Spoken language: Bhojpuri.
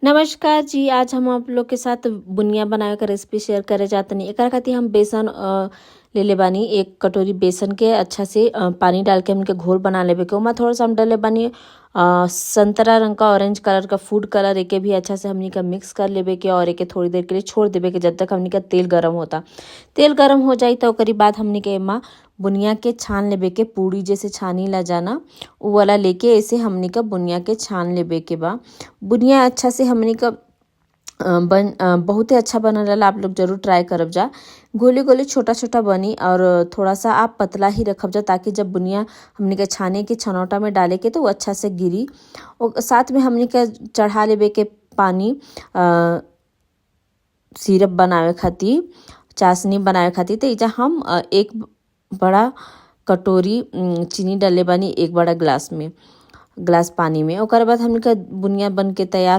नमस्कार जी। आज हम आप लोग के साथ बुनिया बनावे के रेसिपी शेयर करे जातनी। एकरा खातिर हम बेसन लेले बानी। एक कटोरी बेसन के अच्छा से पानी डाल के हमके घोल बना लेवे के। ओमा थोड़ा सा हम डलले बानी संतरा रंग का, ऑरेंज कलर का फूड कलर। एके भी अच्छा से हमनी का मिक्स कर लेवे के और एके थोड़ी देर के लिए छोड़ देवे के, जब तक हमनी का तेल गरम होता। तेल गरम हो जाई त ओकरी बाद हमनी के एमा बुनिया के छान लेवे के। पूड़ी जैसे छानी ला जाना, उ वाला लेके ऐसे हमनी का बुनिया के छान लेवे के बा। बुनिया अच्छा से हमनी का बन बहुते अच्छा बनल रहला। आप लोग जरूर ट्राई करब जा। गोले गोले छोटा छोटा बनी और थोड़ा सा आप पतला ही रखब जा, ताकि जब बुनिया हमनी के छाने के छनौटा में डाले के तो वो अच्छा से गिरी। और साथ में हमनी के चढ़ा लेवे के पानी सिरप बनावे खातिर, चाशनी बनावे खातिर। तो एइजा हम एक बड़ा कटोरी चीनी डालले बानी एक बड़ा ग्लास में, ग्लास पानी में। ओकर बाद हमनी का बुनिया बन के तैयार हो।